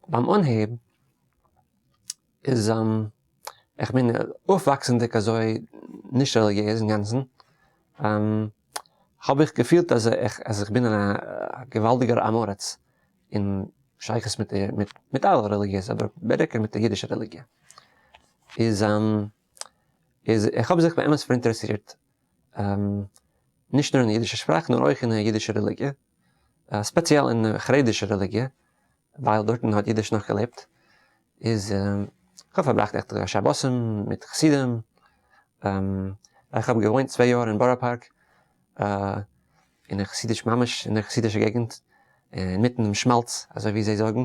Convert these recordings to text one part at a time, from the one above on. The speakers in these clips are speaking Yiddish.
ביים אנהייב איז איך בין אויפוואקסענדיג אזוי נישט רעליגיעז אינגאנצן, האב איך געפילט אז איך אז איך בין א געוואלדיגער עם הארץ אין שייכות מיט די מיט אלע רעליגיעס אבער בעיקר מיט די אידישע רעליגיע, איז איז איך האב זיך באמת פאראינטערעסירט נישט נאר אין די אידישע שפראך נאר אויך אין די אידישע רעליגיע, ספעציעל אין די חרדישע רעליגיע, ווייל דארטן האט אידיש נאך געלעבט, איז כ'האב פארבראכט עטליכע שבתים מיט חסידים, איך האב געוואוינט צוויי יאר אין בארא פארק, אין א חסידיש ממש אין א חסידישע געגנט, אינמיטן דעם שמאלץ אזוי ווי זיי זאגן,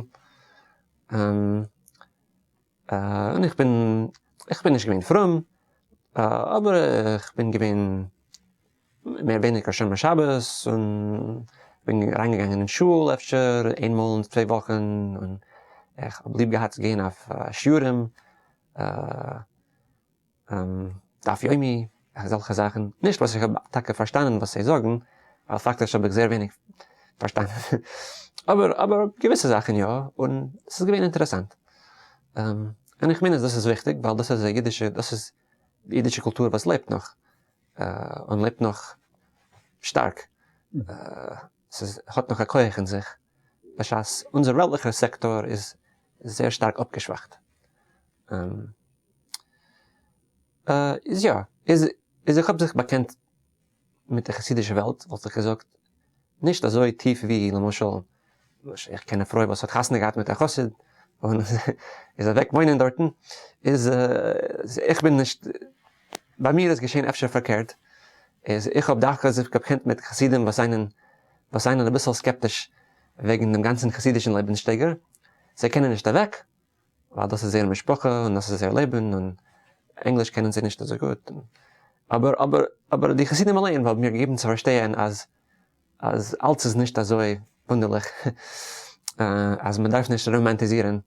און איך בין, איך בין נישט געווען פרום, אבער איך בין געווען מער ווייניגער שומר שבת, און בין אריינגעגאנגען אין שול אפשר איינמאל אין צוויי וואכן, און איך האב ליב געהאט צו גיין אויף שיעורים, דף יומי, אזעלכע זאכן, נישט וואס איך האב טאקע פארשטאנען וואס זיי זאגן, ווייל פאקטיש האב איך זייער ווייניג פארשטאנען, אבער אבער געוויסע זאכן יא, און ס'איז געווען אינטערעסאנט. און איך מיין אז דאס איז וויכטיג, ווייל דאס איז א אידישע, דאס איז די אידישע קולטור וואס לעבט נאך, און לעבט נאך שטארק, ס'איז האט נאך א כח אין זיך, בשעת אונזער וועלטליכער סעקטאר איז זייער שטארק אפגעשוואכט. איז יא, איז איז איך האב זיך באקענט מיט די חסידישע וועלט וואלט איך געזאגט, נישט אזוי טיף ווי למשל, איך קען א פרוי וואס האט חתונה געהאט מיט א חסיד און איז אוועק וואוינען דארטן, איז איך בין נישט, ביי מיר איז געשען אפשר פארקערט, איז איך האב דווקא זיך באקענט מיט חסידים וואס זענען וואס זענען אביסל סקעפטיש וועגן דעם גאנצן חסידישן לעבנסשטייגער, זיי קענען נישט אוועק, ווייל דאס איז זייער משפחה און דאס איז זייער לעבן און ענגליש קענען זיי נישט אזוי גוט, אבער אבער אבער די חסידים אליין האבן מיר געגעבן צו פארשטייען אז אז אלץ איז נישט אזוי וואונדערליך אז מען דארף נישט ראמאנטיזירן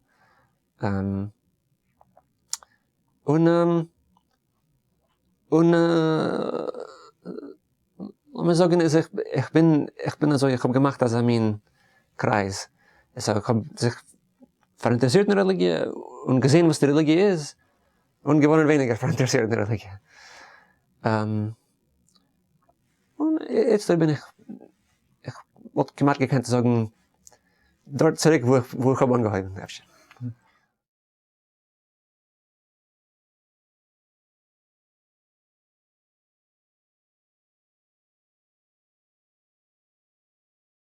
און און לאמיר זאגן אז איך איך בין איך בין אזוי איך האב געמאכט אזא מין קרייז, עס איך האב זיך פאראינטערעסירט אין רעליגיע און געזען וואס די רעליגיע איז, און געווארן ווייניגער פאראינטערעסירט אין רעליגיע. און איצטער בין איך, איך וואלט כמעט געקענט זאגן, דארט צוריק וואו איך האב אנגעהויבן אפשר.